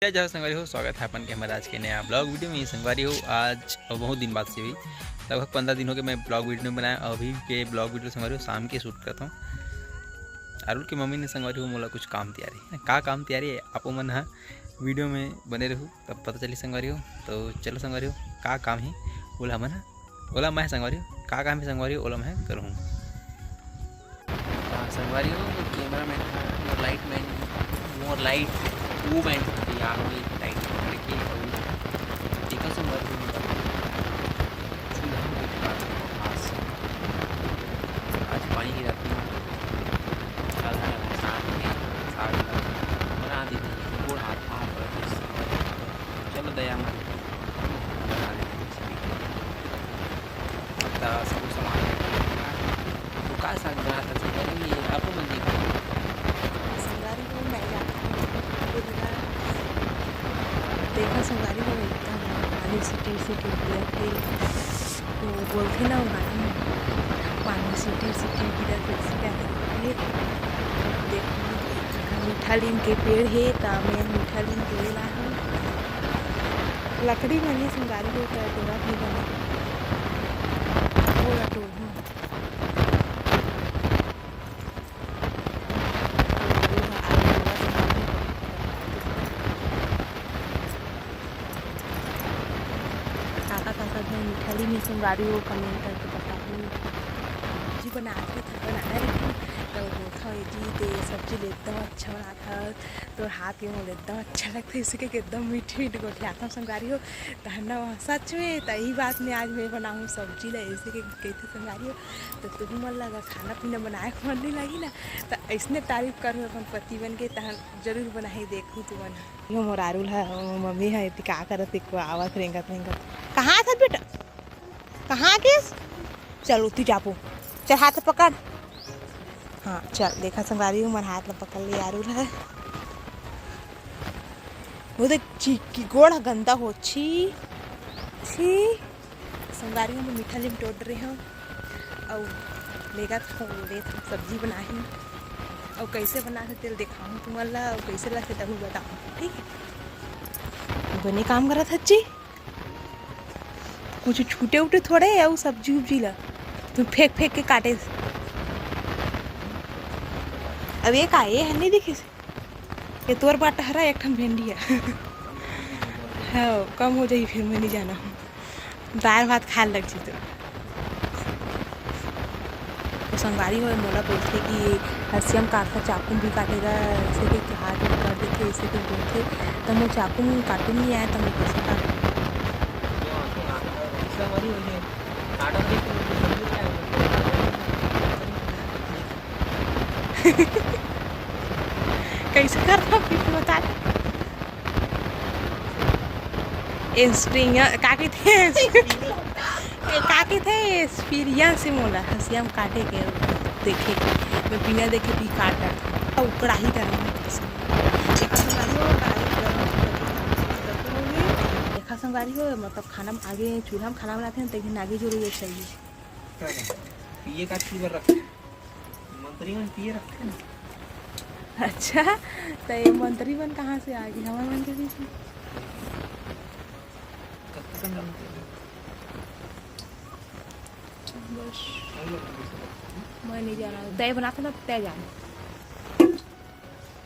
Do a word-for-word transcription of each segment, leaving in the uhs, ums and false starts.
जय जय संगवारी हो, स्वागत है अपन के हमारे आज के नया ब्लॉग वीडियो में। संगवारी हो, आज बहुत दिन बाद से हुई, लगभग पंद्रह दिन हो गए मैं ब्लॉग वीडियो नहीं बनाया। अभी के ब्लॉग वीडियो संगवारी हो शाम के शूट करता हूँ। अरुल के मम्मी ने संगवारी हो मोला कुछ काम तियारी है। का काम तियारी है, आपो मन ह वीडियो में बने रहू, तब पता चली संगवारी हो। तो चलो संगवारी हो, का काम है ओला मन ह, ओला मैं संगवारी हो, का काम है संगवारी हो, ओला मैं करूँ। हाँ, संगवारी हो, तो कैमरा मैन ह, मोर लाइट मैन, मोर लाइट वो मैन तैयार हो गई, लाइट पकड़ के। और देखा संगवारी हो, आज, आज पानी गिरा के सात में, सात में बना दी थी, गोड़ हाथ पाँव पड़ गए। चलो दया मान के बना दी थी। त सब सामान लेके तो का साग बना था, संगवारी हो, ये आपको मन देखा। संगवारी हो, मैं जाती हूँ। देखा संगवारी हो, एकदम पानी सिटी सिटी गिरत हे। वो बोलथे ना वो गाना में, पानी सिटी सिटी गिरत हे, वैसे क्या करत हे। देखो, मीठा लीम के पेड़ हे, त मैं मीठा लीम के ला हूँ। लकड़ी मन हे संगवारी हो, त डोरा भी बने। ओला टोरहूँ। काका काका घर मीठा लीम हे संगवारी हो, कमेंट करके बताहू। सब्जी बना के था, बनाए रही, तो बोलता हूँ, "जी, ते सब्जी ले एकदम अच्छा बनाता है, तोर हाथ के मोला एकदम अच्छा लगता है।" इसे के एकदम मीठे मीठे गोठियाता हूँ संगवारी हो। तहन ना सच में, त यही बात में आज मैं बनाऊँ सब्जी ला, ऐसे के कहते संगवारी हो। तो तुहू मन ला अगर खाना पीना बनाए के मन नहीं लगी ना, त ऐसने तारीफ करू अपन पति मन के, तहन जरूर बनाही, देखू तुमन। यो मोर आरुल ह, मोर मम्मी ह, एती का करत हे, को आवत रेंगत रेंगत। कहाँ आथस बेटा? कहाँ आथस? चल, उती जाबो। चल, हाथ पकड़। हाँ, चल, देखा संगवारी हो, मोर हाथ ला पकड़ ले आरुल ह। वो देख, ची, की गोड़ ह गंदा हो, छी, छी। संगवारी हो, मैं मीठा लीम टोड़ रहे हूँ, अउ लेगत हूँ, लेत हूँ, सब्जी बनाही, अउ कैसे बनाथे तेल देखाहूँ तुमन ला, अउ कैसे लगथे तहू बताहूँ, ठीक है? बने काम करत हस जी, कुछ छूटे उठे थोड़े, अउ सब्जी उब्जी ला तू फेंक फेंक के काटे। अब ये का, ये है नहीं दिखे से? ये तोर बाट हरा, एक ठन भेंडी है। हाँ, कम हो जाही, फिर मैं नहीं जाना हूँ, दाल भात खाए लग जी तो। तो संगवारी हो, मोला बोलथे कि हसियम काटथा, चाकू भी काटेगा, ऐसे के हाथ में कर देथे, ऐसे के बोलथे, तो मैं चाकू में काटू नहीं आए, तो मैं कैसे काटू? कैसे करता हूँ, फिर बता दे। स्प्रिंग का कथे? ए, का कथे? स्पिरिया से मोला हसियम काटे के देखे के। मैं बिना देखे भी काट डालता हूँ। उकड़ाही गरम में कैसे? देखा संगवारी हो, मतलब खाना में आगे चूल्हा में खाना बनाते हैं, तो एक दिन आगे जरूर चाहिए। पिए का चूल्हा रख। मंत्री मन पिए रखथे ना। अच्छा, तो ये मंत्री मन कहाँ से आ गए हमारे मन के बीच में? कत्ते कन मंत्री मन? बस। हम लोग मंत्री से रखथे ना। मैं नहीं जाना, तय बनाता ना, तय जाना।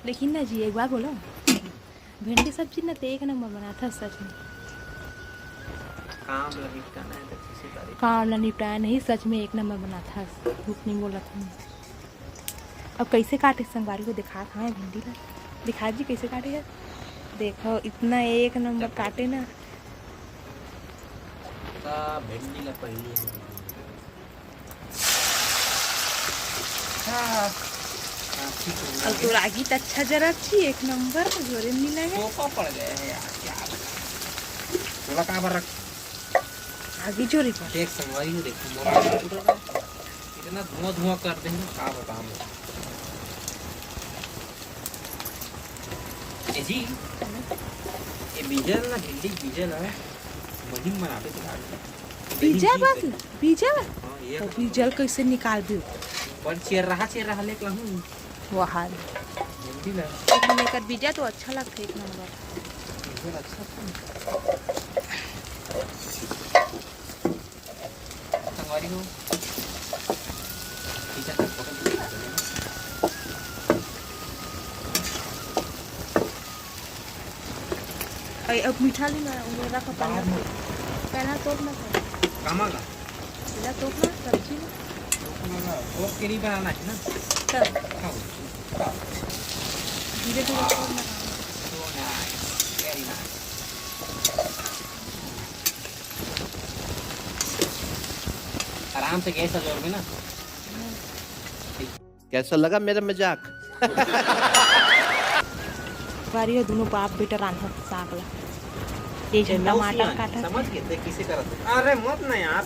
लेकिन ना जी, एक बार बोलो, भिंडी सब्जी ना ते एक नंबर बनाथस सच में। काम ला निपटाना है तो किसी तारीफ। काम ला निपटाना नहीं, सच में एक नंबर बनाथस, झूठ नहीं बोलत हूँ। अब कैसे काटे संगवारी हो, दिखात हँव भिंडी ला, दिखा जी कैसे काटे है। देखो इतना एक नंबर काटे ना। का भिंडी ला पहली है। हाँ। हाँ, ठीक है। अब तो रागी तो अच्छा जरा अच्छी, एक नंबर, जोरे नहीं लगे। सोफा पड़ गया है यार, क्या बताऊं? बोला कहाँ पर रख? आगे जोरे पर। देख संगवारी हो, देख, मोर आगे उड़ रहा है। इतना धुआं धुआं कर देंगे, का बताऊं। ए जी, ये बीजल ना, भिंडी बीजल है, महीन बनावे के बाद। बीजा बस, बीजा? हाँ, ये तो बीजल कैसे निकाल दू? पर चेर रहा, चेर रहा लेके लाहूं। वाह। जल्दी ला। लेकिन एकर बीजा तो अच्छा लगथे, एक नंबर। संगवारी हो, किचन का फोटो दिखा दे ना। अरे, अब मीठा लेना, उन्हें रख, पहला, पहला तोड़ ना था। कामा का? पहला तोड़ ना, सब्जी में। तोड़ के नहीं बनाना है ना? तब। खाओ। धीरे धीरे तोड़ ना। So nice, very nice। आराम से गैस जोर में ना। कैसा लगा मेरा मजाक? बारी हो, दोनों बाप बेटा रांधत साग ला। ये ए, जो मौसी टमाटर आनी, काटा समझ गए थे किसे करत हो? अरे मत ना यार।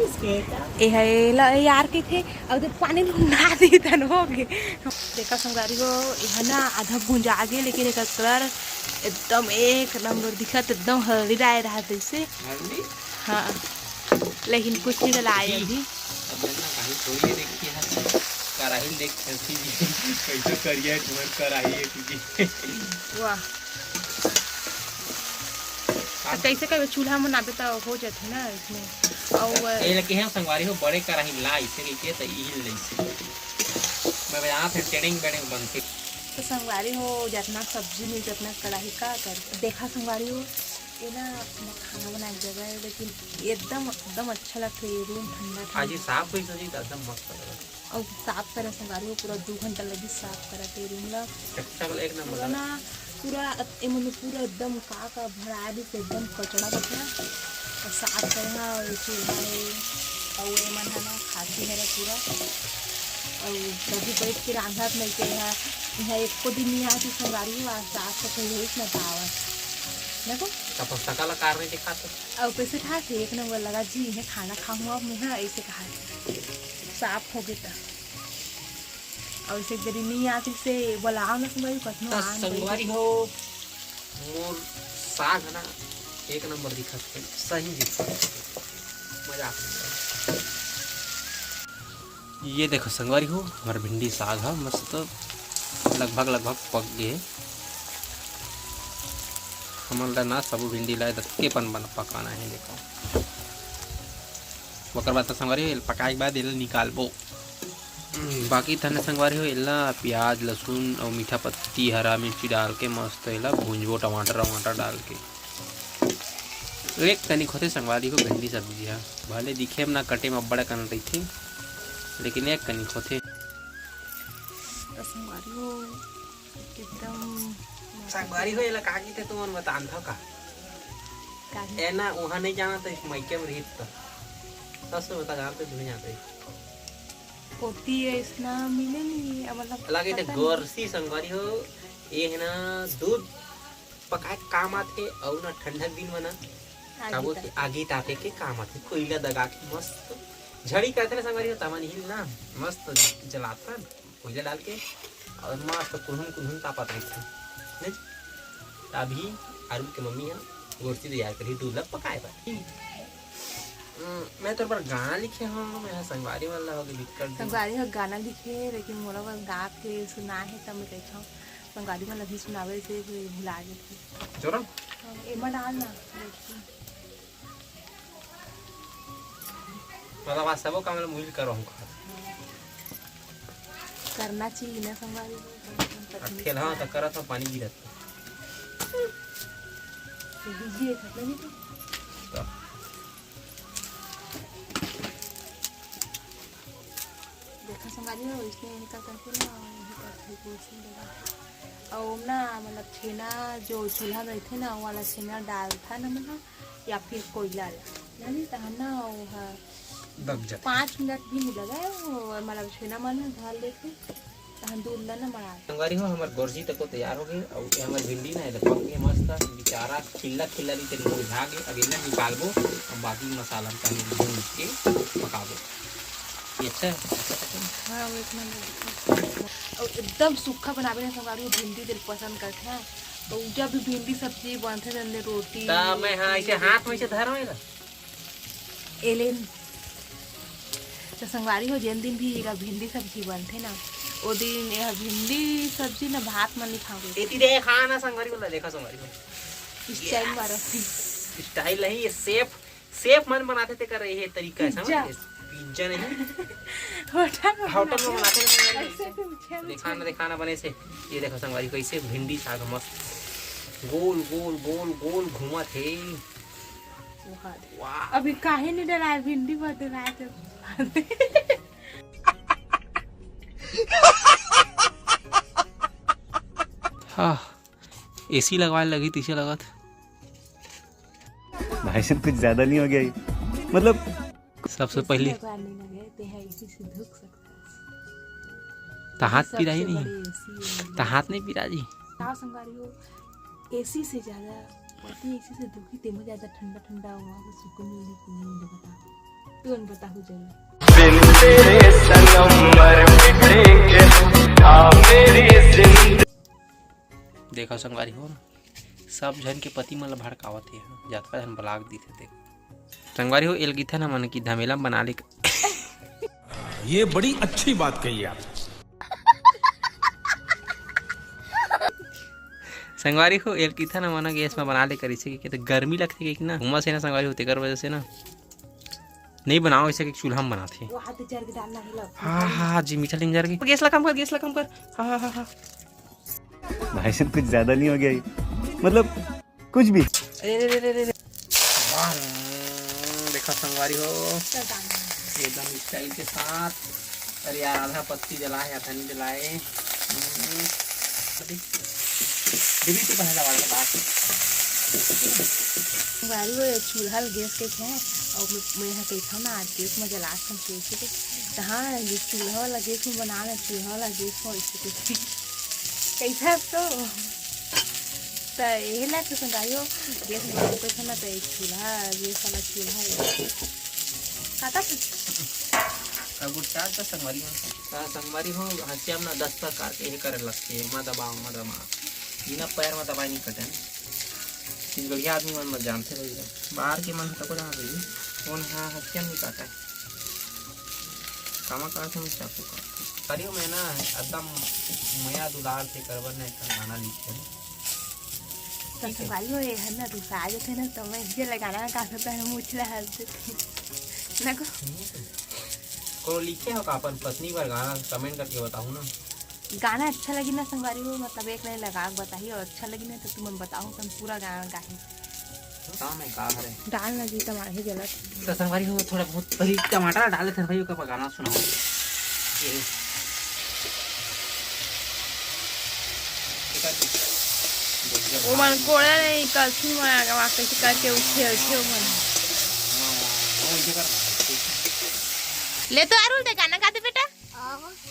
इसके का? ए है ला यार के थे, अब तो पानी ना दी तन हो गए। देखा संगवारी हो, यह ना आधा भुंजा गे, लेकिन एक कलर एकदम एक नंबर दिखत, एकदम हल्दी डाल रहा था इसे। हल्दी? हाँ, लेकिन कुछ नहीं डाला है अभी। अब ना कहीं थोड़ी ये देखी है, कराही देख कैसी जी, कैसे करिया है तुम्हारी कराही है तुझी। वाह। अब कैसे कभी चूल्हा मनाबे तो हो जाते ना इसमें। और ये लगे हैं संगवारी हो, बड़े कराही ला इसे के तो इही ले इसे। मैं बजाना थे टेडिंग बेडिंग बनते। तो संगवारी हो, जितना सब्जी नहीं, जितना कढ़ाई का कर। देखा संगवारी हो, ये ना खाना बनाए के जगह है, लेकिन एकदम, एकदम अच्छा लगता है ये रूम, ठंडा ठंडा। आज ये साफ हुई सजी तो एकदम मस्त लग रहा है। और साफ करे संगवारी हो, पूरा दो घंटा लगी साफ करत ये रूम ला। चकचक एक नंबर पूरा लगा। ना, पूरा ए, मतलब पूरा एकदम का का भरा दी से एकदम कचड़ा कचड़ा। और साफ करे हा, और चूल्हा है, और ये मन है ना खाती है पूरा। और कभी बैठ के रांधत नहीं के है, यहाँ एको दिन नहीं आती संगवारी हो, आज साफ सफाई होई ना पावत। देखो। तब हम सकल कार में दिखाते। और कैसे ठाक है, एक नंबर लगा जी, इन्हें खाना खाऊँ अब मैं, हाँ, ऐसे कहा। साफ हो गए तो। और इसे जरी नहीं आती से बोलाओ ना संगवारी, कखनो तो आ नहीं संगवारी हो, मोर साग है ना, एक नंबर दिखत है, सही दिखत है। मजा आ गया। ये देखो संगवारी हो, हमार भिंडी साग है मस्त, लगभग, लगभग पक गए। हमन ला ना सबो भिंडी ला दतके पन बन पकाना है, देखो। ओकर बाद तो संगवारी हो, एला पकाए के बाद एला निकालबो। हम्म, बाकी तने संगवारी हो, एला प्याज, लहसुन और मीठा पत्ती, हरा मिर्ची डाल के मस्त एला भूंजबो, टमाटर वमाटर डाल के। एक कनिक होथे संगवारी हो भिंडी सब्जी हा, भले दिखे म ना कटे म अब्बड़ अकन रहिथे, लेकिन एक कनिक होथे। तो संगवारी हो, एकदम संगवारी हो, एला का कहिथे तुमन बतान था का? का कहिथे? ए ना, उहाँ नहीं जाना तो इस मइके में रहित तो। सच में बता, जानते, नहीं जानते। होती है, इसना मिले नहीं, अब मतलब लगे थे पता नहीं। गोरसी संगवारी हो, ये है ना, दूध पकाए के काम आथे, अउ ना ठंडा के दिन में ना, आगी काबू तापे। आगी तापे के काम आथे, कोयला दगा के मस्त झड़ी कहते ना संगवारी हो, तमन ही ना, मस्त जलाथन। कोयला डाल के और मस्त कुन्हुन कुन्हुन तापत रहिथे। नहीं? त अभी अरुण के मम्मी ह गोरसी तैयार करही दूध ला पकाए बर। हम्म, मैं तोर बर गाना लिखे हूँ, मैं ह संगवारी मन ला होगे लिख कर दूँ। संगवारी ह गाना लिखे हे, लेकिन मोला बस गा के सुना हे, तब मैं कहिथव। संगवारी मन ला भी सुनावे से भुला गे थे। जोरम? हाँ, एमा डाल ना। मतलब आज सबो काम ल मुइल करहूँ का। करना चाहिए ना संगवारी हो, अपन पत्नी अकेला हो तो करत हो, पानी गिरत हो। तो दीजिए, खत्म नहीं तो। तो। देखा संगवारी हो, इसने इनका करके ना, यही करके गोशी लगा। और ना, मतलब, छेना जो चूल्हा में रहिथे ना, वो वाला छेना डालथा ना, मतलब, या फिर कोयला ला, जानी तहाँ ना, वो ह दब जाथे। पाँच मिनट भी नहीं लगा, वो, मतलब, छेना मन धर लेथे, तहाँ दूध ला ना मड़ा। संगवारी हो, हमर गोरसी तको तैयार हो गए, और ये हमर भिंडी ना, ये पक गए मस्त, बेचारा खिल्ला खिल्ला भी तेरे मुरझा गए। अब इन्हें निकालबो, अब बाकी मसाला में पहले भून के पकाबो। ये अच्छा है, अच्छा पकड़। हाँ, वो एक नंबर दिखा। और एकदम सूखा बनाबे ना संगवारी, वो भिंडी दिल पसंद करते हैं। तो जब भी भिंडी सब्जी बनथे, जल्दी रोटी, ता मैं, हाँ, इसे हाथ में इसे धरो ना। एलेन। तो संगवारी हो, जेन दिन भी एला भिंडी सब्जी बनथे ना, ओ दिन ये भिंडी सब्जी न भात मन नहीं खाओगे। एती देखा ना संगवारी हो, देखा संगवारी हो। स्टाइल मारो। स्टाइल नहीं, ये शेफ, शेफ मन बनाथे तेकर ये तरीका है, समझ पिज्जा। गए? पिज्जा नहीं। होटल में होटल में बनाथे। बनाथे ना संगवारी हो। ऐसे तो उठे में देखा ना, देखा ना बने से। ये देखो संगवारी, कैसे भिंडी साग मस्त गोल गोल गोल गोल घूमत हे। वाह। वाह। अभी काहे नहीं डलाए, भिंडी बर डलाए तो। हाँ, एसी लगवाए लगी तीसे लगत। भाई साहब, कुछ ज्यादा नहीं हो गया ये? मतलब, सबसे पहले लगवा नहीं लगे, ते है इसी से धुक सकता। तो हाथ पिराई नहीं। बड़े एसी है। तो हाथ नहीं पिरा जी। का संगवारी हो, एसी से ज्यादा पति एसी से दुखी, तेमा ज्यादा ठंडा ठंडा हवा में सुकून मिली कि नहीं मिली, बता। तू अन बता हो जरूर। बिन तेरे सनम मर मिटेंगे, हाँ मेरी जिंदगी। देखो संगवारी हो, सब झन के पति मन ल भड़कावत हे, जतका झन ब्लॉग दीथे। देखो संगवारी हो, एल किथन हमन की धमेला बना ले। ये बड़ी अच्छी बात कही आप। संगवारी हो, एल किथन हमन गैस में बना ले करिसे कि तो गर्मी लगथे कि ना, घुमा से ना संगवारी हो, तेकर वजह से ना नहीं बनाओ ऐसे कि चूल्हा में बनाथे। वो हाथ जर के डालना है लो। हाँ, हाँ, हाँ, जी, मीठा लिम जर के। गैस ला कम कर, गैस ला कम कर। हाँ, हाँ, हाँ, हाँ। भाई साहब, कुछ ज्यादा नहीं हो गया ये? मतलब, कुछ भी। अरे, अरे, अरे, अरे, अरे। वाह, देखा संगवारी हो, एकदम स्टाइल के साथ। अरे यार, आधा पत्ती जला है, आधा नहीं जलाए। हम्म। दीदी, तो पहला वाला बात। संगवारी हो, ये चूल्हा ल गैस के है, और मैं, मैं यहाँ कहता हूँ ना, आज गैस में जला के हम कैसे के, तो हाँ, ये चूल्हा वाला गैस में बना ना, चूल्हा वाला गैस में ऐसे के। कैसा तो? त एहे ला तो संगवारी हो, गैस में बनत हे ना, त एक चूल्हा, गैस वाला चूल्हा हे। काटा से? अब गुट्टा त संगवारी हो। त संगवारी हो, हंसिया में ना दस प्रकार के ये करे लगथे, मा दबा, मा दबा। बिना पैर में दबाए नहीं कटे ना। छत्तीसगढ़िया आदमी मन मत जानते रहिए। बाहर के मन तको जाना रहिए। कौन हा हंसिया में नहीं काटा है। कामा काट में चाकू काट। अरे मैं ना एकदम मया दुलार से करवन ने एक गाना लिखे हूँ। तो ठीक है। संगवारी हो, ये है ना, रुसा जाते ना, तो मैं ये लगाना का सकता है, मुछला हंस देते। ना को। हम्म। कोनो लिखे हो का अपन पत्नी बर गाना, कमेंट करके बताओ ना। गाना अच्छा लगी ना संगवारी हो, मतलब एक लाइन लगा के बताही, और अच्छा लगी ना तो तुमन बताओ, तुम पूरा गाना गाही। का मैं का हरे? डाल ना जी, टमाटर जलत। तो संगवारी हो, थोड़ा बहुत पहले टमाटर डाल लेते हैं भाई, ओकर बाद गाना सुनाओ। ये। वो मन कोड़ा नहीं, कलछुल में आगे वहाँ कैसे करके उठे, उठे वो मन। वो इधर कर। ले तो अरुल दे गाना गा दे बेटा।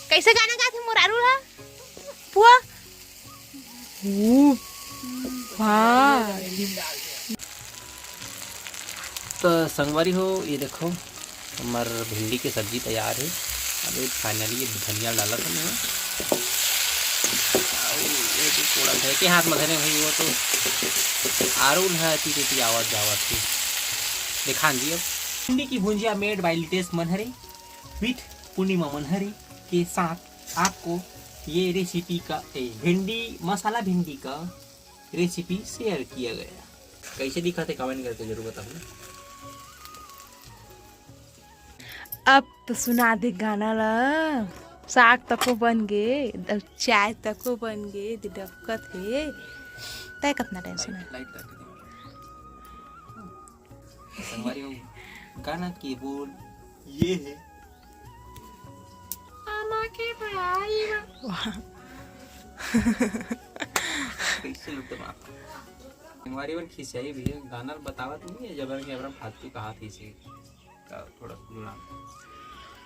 कैसे गाना गाथे मोर अरुल हा? पुआ। हाँ। तो संगवारी हो, ये देखो, हमार भिंडी के सब्जी तैयार है। अब ये finally ये धनिया डाला था मैं। अउ ये जो कोड़ा है के हाथ में धरे भाई, वो तो आरुल है, ती ती आवाज जावत थी। दिखान जी अब। भिंडी की Bhunjia made by Litesh Manahari with पूर्णिमा मनहरी के साथ आपको ये रेसिपी का, ए, भिंडी, मसाला भिंडी का रेसिपी शेयर किया गया। कैसे दिखा थे, कमेंट करके जरूर बताओ ना। अब तो सुना दे गाना ला। साग तको बन गे, अब चाय तको बन गे, दे डबकत हे। तय कितना टाइम सुना? लाइट, लाइट करके दे। संगवारी हो, गाना की बोल ये है। आमा के भाई बा। वाह। कैसे लुक दे मार। हमारी बन खिसियाई भी है, गाना बतावत नहीं है, जबर के अबरा फालतू कहा थी से। का थोड़ा सुनना।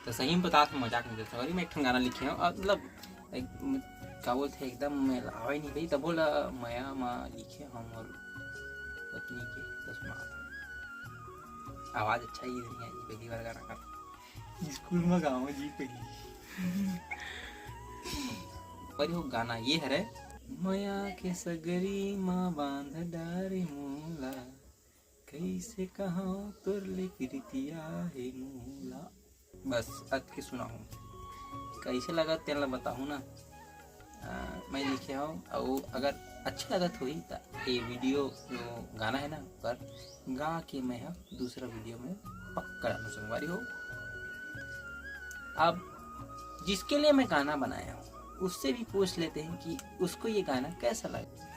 तो सही में बता, मजाक नहीं करता। और मैं एक ठन गाना लिखे हूँ, और मतलब, एक, म-, का बोलते हैं, एकदम मैं लावे नहीं भाई, तब बोला, मया मा लिखे हम और पत्नी के, तो सुना। आवाज अच्छा ही नहीं आई, पहली बार गाना का। स्कूल में गाओ जी पहली। पर वो गाना ये हरे, मया के सगरी माँ बांध डारे मोला, कैसे कहा तोर ले प्रीतिया हे मोला। बस अतके सुनाहूँ। कैसे लगत तेन ला बताहूँ ना। आ, मैं लिखे हूँ, अउ अगर अच्छा लगत होही त ये वीडियो जो गाना है ना, ओकर गा के मैं ह दूसरा वीडियो में पक्का डालूँ संगवारी हो। अब जिसके लिए मैं गाना बनाया हूँ, उससे भी पूछ लेते हैं कि उसको ये गाना कैसा लगा।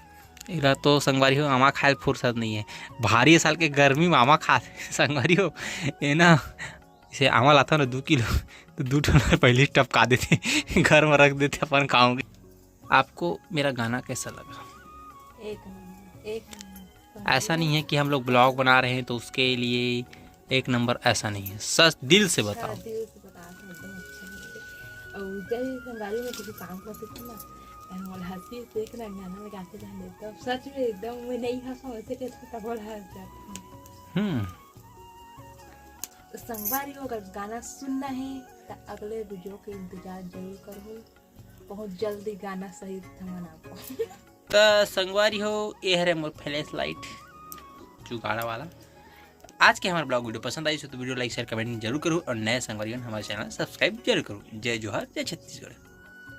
एला तो संगवारी हो, आमा खाए ल फुर्सत नहीं है। भारी साल के गर्मी में आमा खा संगवारी हो, ये ना, इसे आमा लाता ना दू किलो, तो दू ठन ला पहले टपका देते, घर में रख देते अपन खाओगे। आपको मेरा गाना कैसा लगा? एक नंबर, एक नंबर। ऐसा नहीं है कि हम लोग ब्लॉग बना रहे हैं तो उसके लिए एक नंबर, ऐसा नहीं है। सच दिल से बताओ। हाँ, दिल से बता, एकदम अच्छा लगे। और जब संगवारी में कुछ काम करते थे ना, तब मोला हंसी से एक ना गाना लगा के जाने, एकदम सच में एकदम मैं नहीं हंसा, वैसे कहता तब मोला हंस जाता। हम्म। तो संगवारी हो, अगर गाना सुनना है तो अगले वीडियो के इंतजार जरूर करो, बहुत जल्दी गाना सहित हमन आबो। त संगवारी हो, ये हरे मोर फ्लैश लाइट जुगाड़ा वाला। आज के हमारा ब्लॉग वीडियो पसंद आई हो तो वीडियो लाइक, शेयर, कमेंट जरूर करो और नए संगवारी हो हमारे चैनल सब्सक्राइब जरूर करो। जय जोहार, जय छत्तीसगढ़।